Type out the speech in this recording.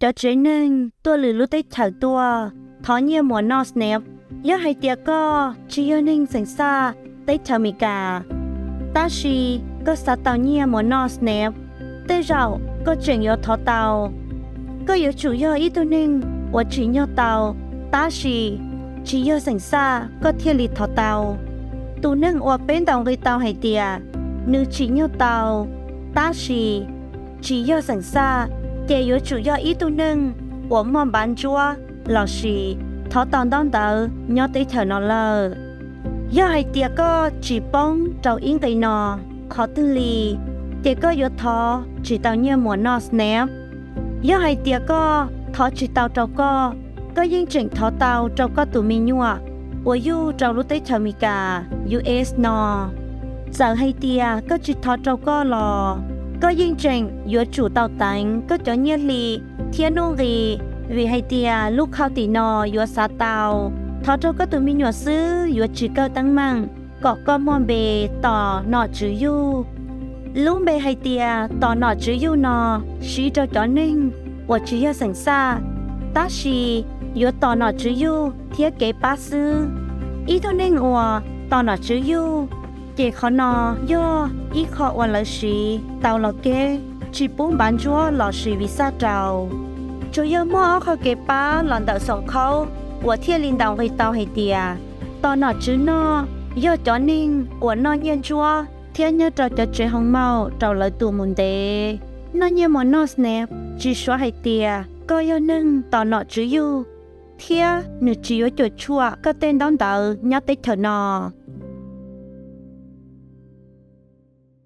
Cov tsev neeg tuaj lwm lub teb chaws tuaj thov nyiaj muas noj SNAP. Yog hais tias koj tsis yog neeg xeem xaj teb chaws Amelikas, tab sis koj xav tau nyiaj muas noj SNAP, tej zaum koj tseem yuav thov tau. Koj yuav tsum yog ib tug neeg uas tsim nyog tau, tab sis tsis yog xeem xaj koj thiaj li thov tau. Tus neeg uas peb ntaus nqi tau hais tias nws tsim nyog tau, tab sis tsis yog xeem xaj, ces yuav tsum yog ib tug neeg uas muaj npav ntsuab lossis thov tau ntaub ntawv nyob teb chaws no lawm. Yog hais tias koj tsis poob rau ib nqi no qhov twg li, ces koj yuav thov tsis tau nyiaj muas noj SNAP. Yog hais tias koj thov tsis tau rau koj, koj yeej tseem thov tau rau koj tus me nyuam uas yug rau lub teb chaws Amelikas, U S no. Txawm hais tias koj tsis thov rau koj los, koj yeej tseem yuav tsum tau teev koj cov nyiaj hli thiab nuj nqis, vim hais tias lub khau tim no yuav xav tau. Thov rau koj tus me nyuam xwb yuav tsis kawg teeb meem kom koj muaj npe tos nom tswv yug. Lub npe hais tias tos nom tswv yug no siv rau cov neeg uas tsis yog xeem xaj, tab sis yuav tos nom tswv yug thiab kev pab xwb. Ib tug neeg uas tos nom tswv yug, ces qhov no yog ib qho uas lawv siv tau los keb, tsis pub npav ntsuab lossis visa rau. Tsuas yog muaj ob qho kev pab los ntawm xoom khaub uas thiaj li ntaus nqi tau hais tias tos nom tswv noj yog cov neeg uas noj nyiaj ntsuab thiab nyob rau cov tsev hoo maum rau lawv tus mus ntev. Noj nyiaj muas noj SNAP tsis suav hais tias koj yog neeg tos nom tswv yug, thiab nws tsis yuav cuam tshuam koj tej ntaub ntawv nyob teb chaws no.